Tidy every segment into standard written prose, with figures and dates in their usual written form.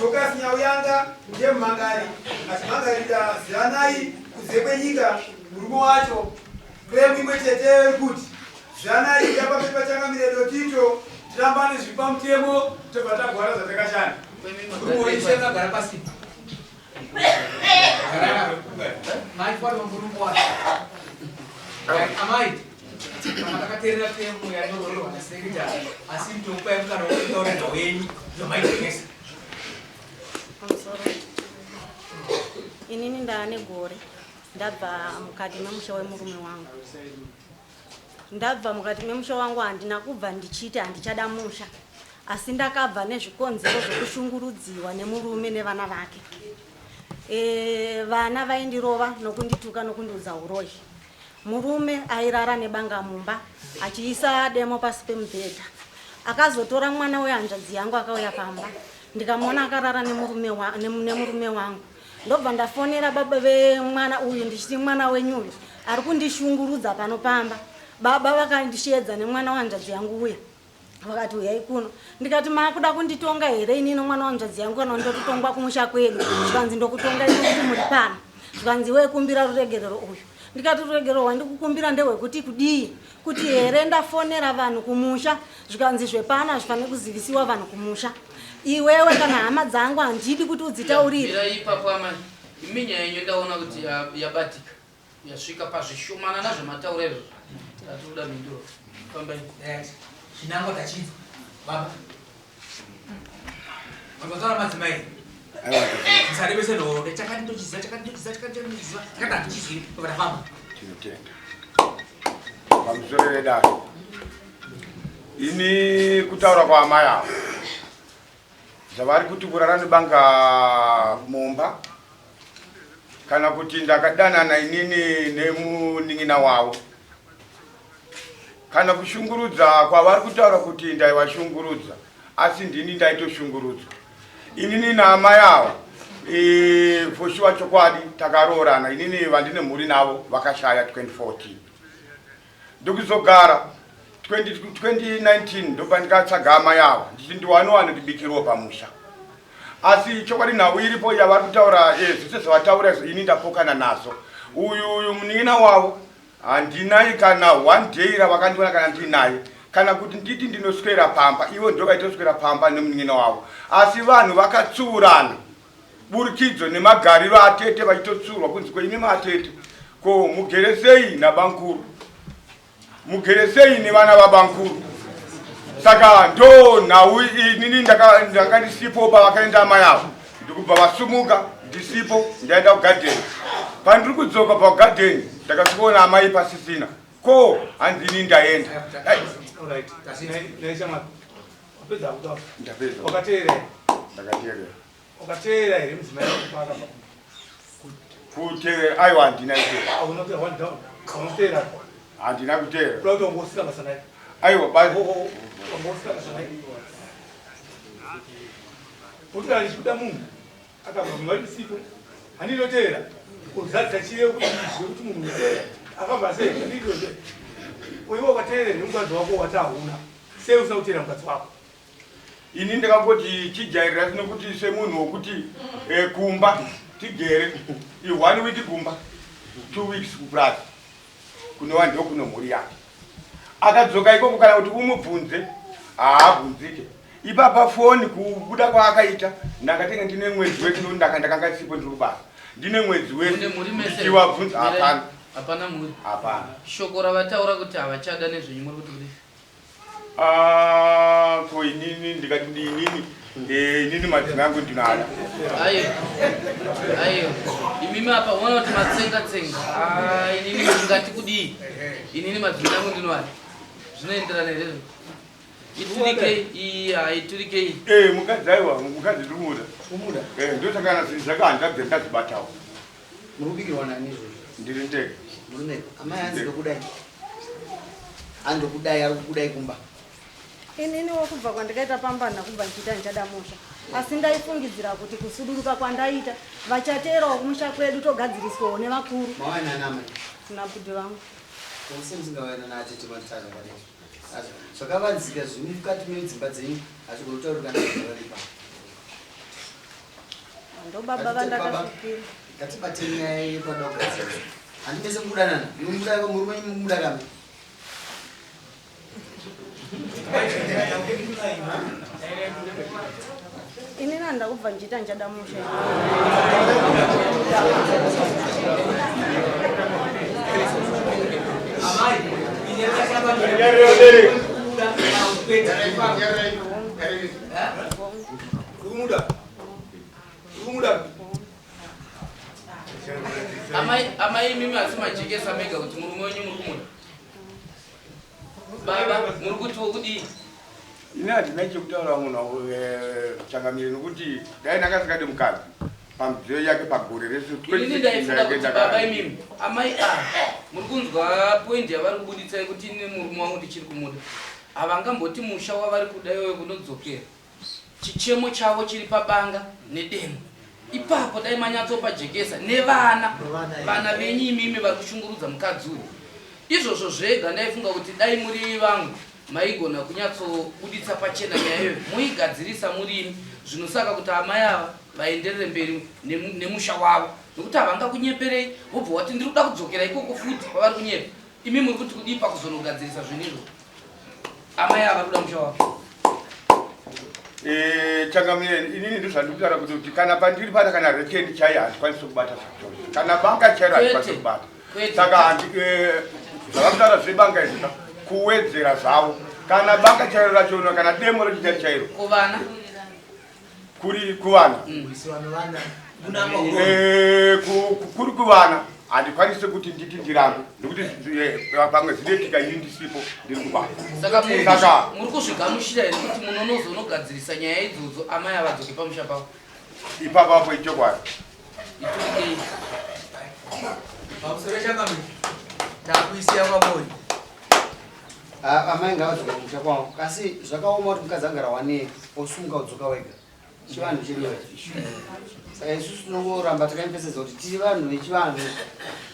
Dorcas Nyauyanga ndiye mumangari achimhangarira Zivanai kunze kwenyika murume wacho. Claim imwe cheteyo iri kuti Zivanai yapamberi paChangamire Dotito tirambane zviri pamutemo tobva tagwara zvatakashanda. Murume weshe akagara pasi. Amai, takateerera temo yanyororwa nasekretary asi tokupai mukana wekutaura nhau yenyu zvamaitengesa. Pamusoro. Inini ndaane gore ndabva mukati memusha wemurume wangu. Ndabva mukati memusha wangu handina kubva ndichiti handichada musha asi ndakabva nezvikonzero zvekushungurudziwa nemurume nevana vake. E, vana vaindirova nokundituka nokundiudza uroyi. Murume airara nebanga mumba achiisa demo pasi pemubhedha. Akazotora mwana wehanzvadzi yangu akauya pamba ndikamuona akarara nemurume wa, nemurume wangu ndobva ndafonera baba vemwana uyu ndichiti mwana wenyu uyu ari kundishungurudza pano pamba baba vakandisheedza nemwana wehanzvadzi yangu uya vakati uyai kuno ndikati maakuda kunditonga here ini nomwana wanzvadzi yangu kana ndototongwa kumusha kwedu zvikanzi ndokutonga ini kuti muri pano zvikanzi iwe kumbira ruregerero uyu ndikati ruregerero rwandikukumbira ndehwekuti kudii kuti here ndafonera vanhu kumusha zvikanzi zvepano hazvifaniri kuzivisiwa vanhu kumusha iwewe kana hama dzangu handidi kuti udzitaurire ipapo amai imi nyaya yenyu ndaona kuti yabatika Yasvika pazvishomanana zvamataura izvozvo. Tatoda mhinduro. Fambai. Right. Chinangwa tachinzwa. Baba. Mataura madzimai. Musarebese nhoroondo. Chakati ndochiziva, chakati ndochiziva, chakati ndochiziva, chakati handichizivi. Baba tafamba. Tinotenda. Pamusoro vedare. Ini kutaura kwaamai avo. Zvavari kuti kurara nebanga mumba kana kuti ndakadanana inini nemunin'ina wavo kana kushungurudza kwavari kutaura kuti ndaivashungurudza asi ndini ndaitoshungurudzwa inini naamai ava e, for sure chokwadi takaroorana inini vandine mhuri navo vakashaya 2014 ndokuzogara 2019 ndopandikatsvaga amai ava ndichiti ndiwani wanondibikirawo pamusha asi chokwadi nhau iripo yavari kutaura eh, zvese zvavataura izvo ini ndapokana nazvo uyu uyu munin'ina wavo handinai kana one day ravakandiona kana ndinaye kana kuti nditi ndinoswera pamba ivo ndo vaitoswera pamba nemunin'ina wavo asi vanhu vakatsuurana burikidzo nemagariro atete vachitotsuurwa kunzi ko imi matete ko mugere sei nabankuru mugere sei nevana vabankuru saka ndo nhau inini ndanga ndisipo pavakaenda amai avo ndikubva vasumuka ndisipo ndaenda kugadheni pandiri kudzoka pagadheni ndakasvikoona amai pasisina ko hanzi ini ndaenda Wakateerera? Ndakateerera. Wakateerera here mudzimai wako paakabva Kuteerera aiwa handina kuteerera. Hauna kuteerera one down. Hauna kuteerera. Handina kuteerera. Kuda kuti wangosina basa naye. Aiwa basi. Wangosina basa naye. Kuti kana ndichibuda munhu akabva kumba ndisipo handinoteerera kuzadza chirevo kuti ndizwe kuti munhu akabva sei handinoteerera. Iwe wakateerera nemukadzi wako wati hauna. Sei usina kuteera mukadzi wako? Ini ndakangoti chijairira nokuti semunhu wokuti eh, kumba tigere i one week kumba 2 weeks kupurazi kunova ndokuno mhuri yake akadzoka ikoko kana kuti umubvunze haabvunzike ipapa foni kubuda kwaakaita ndakatenge ndine mwedzi wese nokuti ndaka ndakanga ndisipo ndiri kubasa ndine mwedzi wese Mune mhuri mese? ndichiwabvunza hapana Hapana mhuri. hapana Shoko ravataura kuti havachada nezvenyu muri kuti kudii? Ah, ko inini ndikati kuti inini eh, inini madzimai angu ndinoada Ayo. Ayo. Imimi apa unoona kuti matsenga tsenga. Ah, inini ndingati kudii? Inini madzimai angu ndinoada. Zvinoenderana here izvo? Iturikei iyi haiturikei. Eh, mukadzi aiwa mukadzi ndinomuda Umuda. Eh, ndosaka kana zvinhu zvake handingabve ndazvibatawo Muri kubikirwa nani izvozvo? Ndiri ndega. Murume, amai hanzi ndokudai. Andokudai ari kukudai kumba. Inini wokubva kwandikaita pamba ndakubva ndichiita ndichada musha asi ndaifungidzira kuti kusuduruka kwandaita vachateerawo kumusha kwedu togadziriswawo nevakuru. Mauya nani amai? Nabhudhi vangu. Ko sei musingauya nana atete matitadza kwadai? Zvakavanzika zviri mukati medzimba dzenyu hazvigoni kutaurika navanhu vari pano. Ndobaba vandakasvikira. Ngatibate nyaya yepada kugadzirisa. Handi mese mukudanana. Munomuda murume wenyu mukumuda kame. Inini handakubva ndichiita ndichada musha. Amai, Kumuda. Kumuda. Amai, amai imimi asi majekesa mega kuti murume wenyu muri kumuda. Baba, muri kutiwo kudii? Ini handina chekutaura munhu eh, changamire nokuti dai ndanga singade mukadzi pamidziyo yake pagore rese Inini ndaifunga kuti baba imimi, amai ava muri kunzwa point yavari kubuditsa yekuti ini murume wangu ndichiri kumuda. Havangamboti musha wavari kuda iwewe kunodzokera. Chichemo chavo chiri pabanga nedemo. Ipapo dai manyatsopajekesa nevana vana venyu imimi vari kushungurudza mukadzi uyu. Izvozvo zvega ndaifunga kuti dai muri vangu maigona kunyatsobuditsa pachena nyaya iyoyo moigadzirisa muri imi zvinosaka kuti amai ava vaenderere mberi nemusha wavo nekuti havangakunyeperei vobva wati ndiri kuda kudzokera ikoko futi kwavari kunyepa imi muri kuti kudii pakuzonogadzirisa zvinhu izvozvo amai ava vari kuda musha wavo. Eh, changamire inini ndozvandikutaura kuti kuti kana pandiri pana kana rekeni chaiyo handikwanisi kubata zvachose kana banga chairo handikwanisi kubata saka handi eh, zvavakutaura zvebanga izvi ka kuwedzera zvavo kana banga chairo rachona kana demo racho chairo chairo kuvana kuri kuvana eh, kuri kuvana handikwanise kuti nditi ndirambe nekuti eh, pamwe zvinoitika ini ndisipo ndiri kubasa saka muri kuzvigamuchira here kuti munonozonogadzirisa nyaya idzodzo amai avadzoke pamusha pavo ipapo apo ichokwadi iturikei pamusoro changamire takuisiya kwamuri Ah, amai ngavadzoke kumusha kwavo kasi zvakaoma kuti mukadzi angara wanei osunga udzoka wega chivanhu chedu saka isusu tinongoramba takaemfesedza kuti tiri vanhu vechivanhu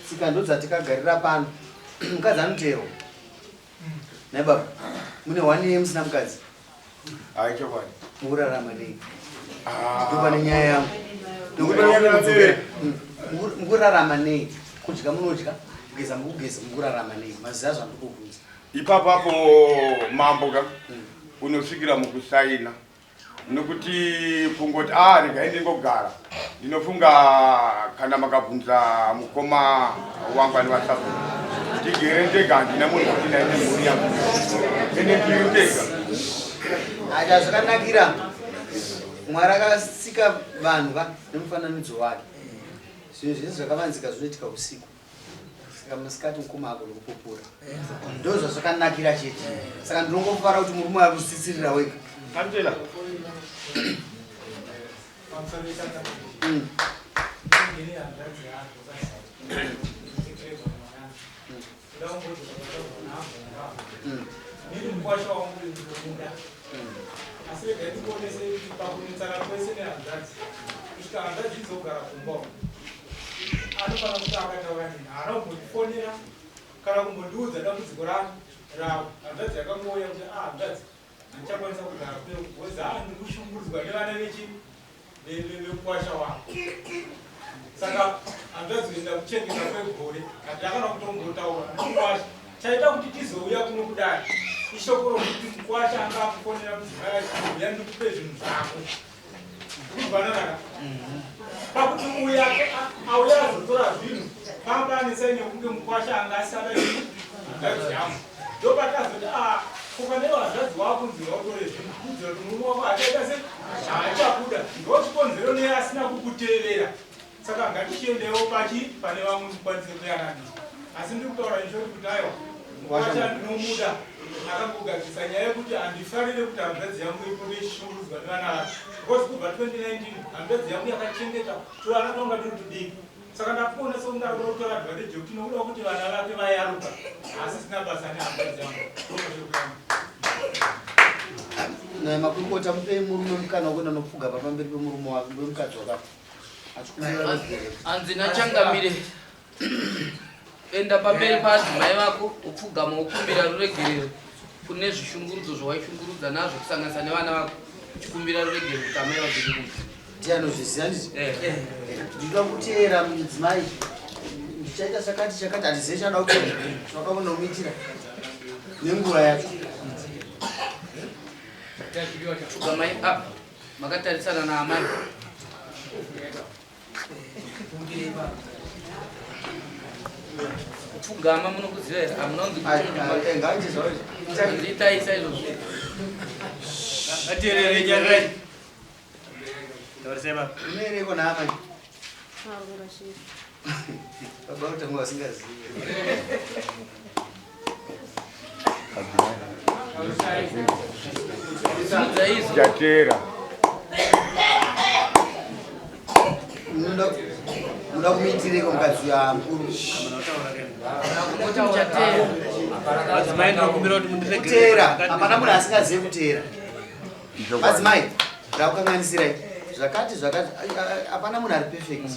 tsika ndodzatikagarira pano mukadzi anoteerwa nhai baba mune one year musina mukadzi Hai chokwadi. Mukurarama nei? Ah. Ndopane nyaya yangu. Nekuti pane kudzokera. Mukurarama nei? Kudya munodya, kugeza mukugeza, mukurarama nei? Maziva zvandiri kubvunza. Ipapo apo mambo ka unosvikira mukusaina nokuti kungoti a ah, regai ndingogara ndinofunga kana makabvunza mukoma wangu ane vasabhu ndigere ndega handina munhu kuti naine mhuri yangu ende ndiri ndega acha zvakanakira mwari akasika vanhu va nemufananidzo wake zvinhu zvese zvakavanzika zvinoitika usiku saka masikati mukoma ako ndikupupura ndo zvazvakanakira chete saka ndinongofara kuti murume ari kusisirira wega Angela. Nini mukwasha wangu ndinomuda asi regai ndikuonese kuti pakunetsana kwese nehanzvadzi kusvika hanzvadzi izogara kumba umu anofanira kuti akataura neni haana kumbondifonera kana kumbondiudza dambudziko rani ravo hanzvadzi yakangouya kuti ah hanzvadzi handichakwanisa kugara kuno because ah ndikushungurudzwa nevana vechi vekukwasha wangu saka hanzvadzi kuenda kuchengeta kwegore handakana kutombotaura nemukwasha chaita kuti tizouya kuno kudai ishoko rokuti mukwasha anga akufonera mudzimai achiti uya ndikupe zvinhu zvako Kuvananaka. Pakuti uya auya azotora zvinhu pamba ane saini yekunge mukwasha anga asada hanzvadzi yangu. Ndopatazoti ah ko pane hanzvadzi wako kunzi wautore zvinhu kudzira kuti murume wako achaita se haachakuda ndochikonzero nei asina kukutevera. Saka ngatichiendewo pachi pane vamwe mukwanise kuyananisa. Asi ndiri kutaura inshoti kuti aiwa mukwasha ndinomuda akangogadzirisa nyaya yekuti handifarire kuti hanzvadzi yangu ipote ichishungurudzwa nevana vake because kubva 2019 hanzvadzi yangu yakachengeta tuvana twanga turi tudiki saka ndakuona sekunge ari kuda kutora advantage yekuti nokuda kuti vana vake vayaruka haasisina basa nehanzvadzi yangu ndomashoko yangu. Naye makurukota mupei murume mukana wekuenda nopfugama pamberi pemurume wake wemukadzi wakafa. Hanzi nachangamire enda pamberi paadzimai vako upfugama wokumbira ruregerero kune zvishungurudzo zvawaishungurudza nazvo kusanganisa nevana vako uchikumbira ruregerero kuti amai vadzoke kumba. Ndiye anozviziva nditi ndinoda kuteera mudzimai ndichaita chakati chakati handizive chanoda kuteera tinoda kunomuitira nenguva yacho. Pfugamai apa makatarisana naamai. Kupfugama munokuziva here? Hamunonzi itai saizvozvo. Ateerere nyarirai. Taurisai baba. Unoereko naamai? Marunga shiri. Baba utanga vasingazivi. Simudza izvo. Ndichateera. Munoda kumuitireko mukadzi uyo mukuru? Kungoti muchateera. Madzimai ndinokumbira kuti mundiregerere. Kuteera hapana munhu asingazivi kuteera. Madzimai ndakukanganisirai zvakati zvakati hapana munhu ari perfect.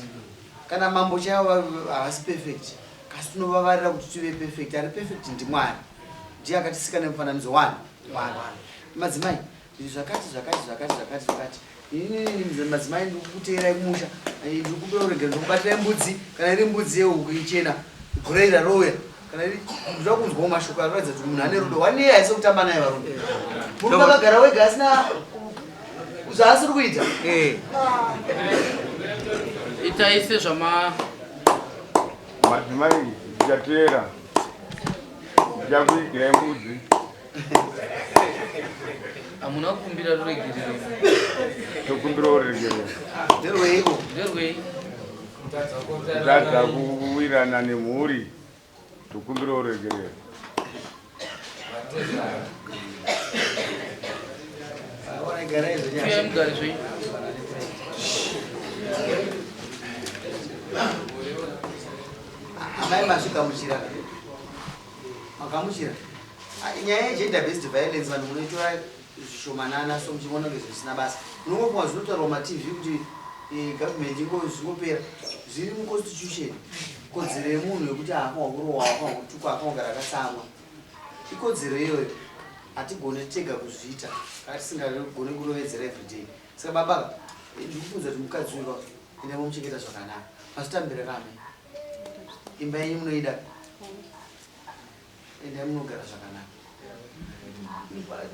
Kana mambo chaivo havasi perfect. Kasi tinovavarira kuti tive perfect. Ari perfect ndiMwari. Ndiye akatisika nemufananidzo wani. Wani. Madzimai zvakati zvakati zvakati zvakati zvakati. Inini madzimai ndikukuteerai kumusha. Ndikukumbira kuregera ndikubatirai mbudzi kana iri mbudzi yehuku ichena. Gore ira rouya. Kana iri ndoda kunzwawo mashoko anoratidza kuti munhu ane rudo. Wani iye haisi kutamba naye varume. Murume akagara wega asina zvaasiri kuita. Itai sezvama Madzimai ndichateera. Ndichakuigirai mbudzi. Hamuna kukumbira ruregerero. Tokumbirawo ruregerero. Nderweiko? Nderwei? Kutadza kuwirana nemhuri. Tokumbirawo ruregerero. Uyai mugare zvenyu. Amai mazvigamuchira. Magamuchira. Nyaya yegender based violence vanhu munoitora zvishomanana so muchiona kunge zvisina basa. Munongofunga zvinotaurwa mumatv kuti government zvingopera. Zviri muconstitution. Kodzero yemunhu yekuti haafanirwa kurohwa, haafanirwa kutukwa, haafanirwa kugara akatsamwa. Ikodzero iyoyo. Hatigone tega kuzviita kana tisingagone kurovedzera everyday. Saka baba, ndikufunza kuti mukadzi uyu enda momuchengeta zvakanaka. Mazvitambira ka amai? Imba yenyu munoida? Endai munogara zvakanaka.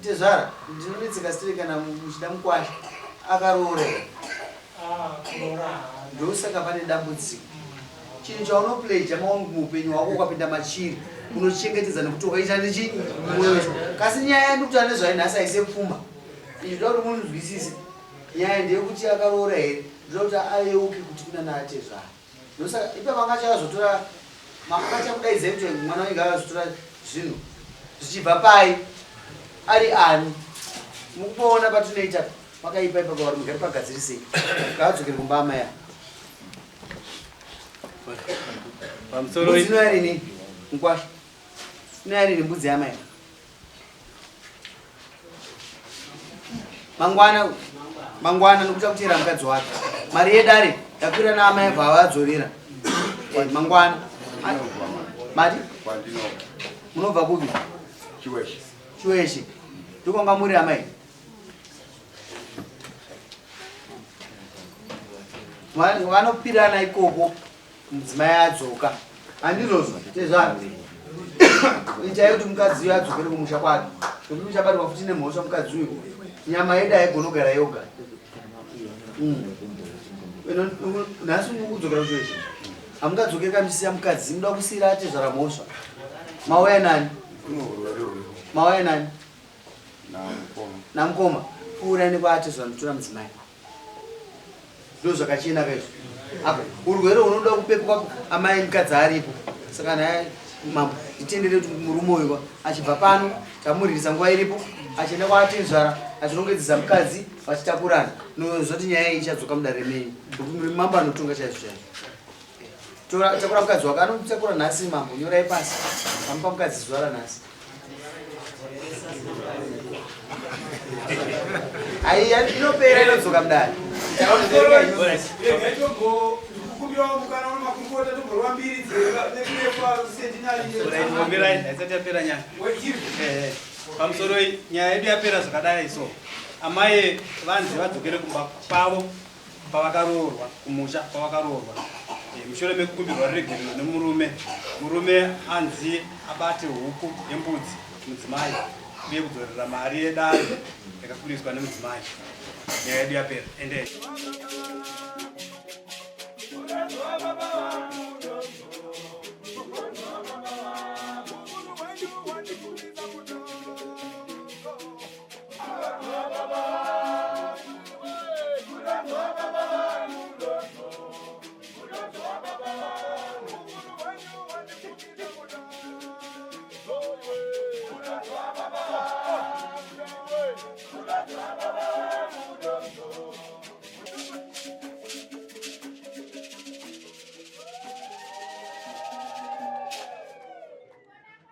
Tezvara, ndinonetseka sitiri kana muchida mukwasha akaroora here? Ndosaka pane dambudziko. Chinhu chaunopleja muupenyu hwako ukapinda machiri unochengetedza nekuti wakaita nechi mwoyo wese. Kasi nyaya yandikutaura nezvayo nhasi haisi yepfuma. Izvi ndoda kuti munzwisise. Nyaya ndeyekuti akaroora here? Ndoda kuti ayeuke kuti kuna naatezvara. Ndosaka ipapo angachazotora makachakudaidzai kuti mwana wenyu ngaazotora zvinhu zvichibva pai ari ani. Mukupoona patinoita pakaipa ipapo varume ngatipagadzirisei. Ngaadzokere kumba amai ava. Pamusoro Mbudzi inoya rini mukwasha? Inoya rini mbudzi yamai? Mangwana mangwana nokuti akuteera mukadzi wake. Mari yedare yakwira naamai bva vadzorera. Mangwana. Mari? Kwandinobva. Munobva kupi? Chiweshe. Chiweshe. Ndokwanga muri amai? Vanopirana ikoko mudzimai adzoka. Handizvozvo tezvaro. Itai kuti mukadzi uyu adzokere kumusha kwake. Nekuti muchabatwa futi nemhosva mukadzi uyu. Nyama yedu haigoni kugara yoga. Nhasi mukudzokera kuchiweshe. Hamungadzokeri kamuchisiya mukadzi, munoda kusiira atezvara mhosva. Mauya nani? Mauya nani? Namukoma. Pfuurai nekwaatezvara ndotora mudzimai. Ndozvakachena kaizvo. Apa urwere hunoda kupepwa amai mukadzi aripo. Saka naye mambo nditendere kuti murume uyu achibva pano tamuririsa nguva iripo achienda kwaatezvara achirongedzesa mukadzi vachitakurana. Nozoti nyaya iyi ichadzoka mudare menyu. Nekuti muri mambo anotonga chaizvo chaizvo. Takura mukadzi wako anotakura nhasi mambo nyorai pasi. Amupa mukadzi zuva ranhasi. Ai inopera inodzoka mudare. Haisati yapera nyaya. Pamusoro nyaya yedu yapera zvakadai so. Amai vanzi vadzokere kumba kwavo. pavakaroorwa kumusha kwavakaroorwa eh, mushure mekukumbirwa ruregerero nemurume murume anzi abate huku yembudzi mudzimai uye kudzorera mari yedare yakakuriswa nemudzimai nyaya yedu yapera endei.